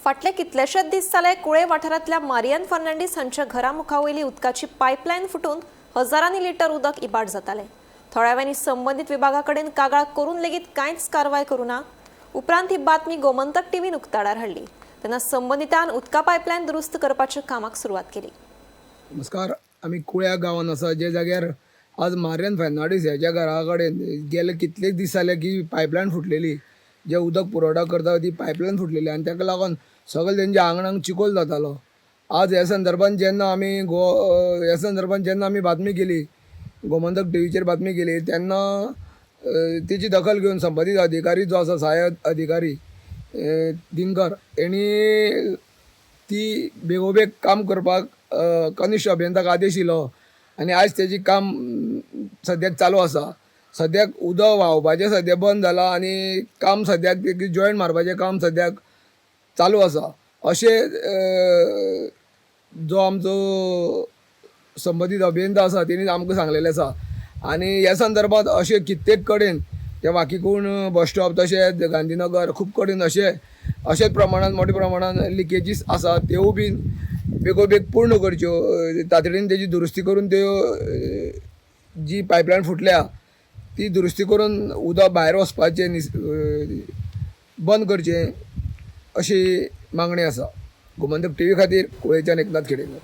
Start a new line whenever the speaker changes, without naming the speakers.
फाटले कितलेशेच दीस जाले कुळे वाठारांतल्या मारियन फर्नांडीस हांच्या घरा मुखा वयली उदकाची पायपलायन फुटून हजारांनी लिटर उदक इबाड जातालें. थळाव्यांनी संबंदीत विभागा कडेन कागाळ करून लेगीत कांयच कारवाय करूं ना. उपरांत ही बातमी गोमंतक टीव्हीन उक्ताडार हाडली तेन्ना संबंदितान उदका पायपलायन दुरुस्त करपाच्या कामाक सुरवात केली.
नमस्कार. आमी कुळ्या गांवान आसा, जे जाग्यार आज मारियन फर्नांडीस ह्याच्या घरा कडेन गेले कितलेच दीस जाले की पायपलायन फुटलेली. जे उदक पुरवठा करता ती पायपलायन फुटलेली आनी ताका लागून सगळे तेंच्या आंगणाक चिकोल जातालो. आज ह्या संदर्भान जेन्ना आमी गो ह्या संदर्भान जेन्ना आमी बातमी केली, गोमंतक टीव्हीचेर बातमी केली, तेन्ना तेची दखल घेवन संबंदीत अधिकारी जो आसा, सहाय्यक अधिकारी दिनकर, हेणी ती बेगोबेग काम करपाक कनिश्ठ अभियंत्याक आदेश दिलो आनी आयज तेजी काम सद्याक चालू आसा. सद्याक उदक व्हांवपाचें सद्या बंद जालां आनी काम सद्याक जॉयंट मारपाचें काम सद्याक चालू आसा. अशें जो आमचो संबंदीत अभियंता आसा तेणी आमकां सांगलेलें आसा. आनी ह्या संदर्भात अशें कित्येक कडेन ते वाकीकूण बस स्टॉप तशेंच गांधीनगर खूब कडेन अशें अशेंच प्रमाणान मोठ्या प्रमाणान लिकेजीस आसा, त्योय बीन बेगोबेग पूर्ण करच्यो, तातडीन तेजी दुरुस्ती करून त्यो जी पायपलायन फुटल्या ती दुरुस्ती करून उदक भायर वचपाचें बंद करचें अशी मागणी आसा. गोमंतक टीव्ही खातीर कुळेच्यान एकनाथ खेडेकर.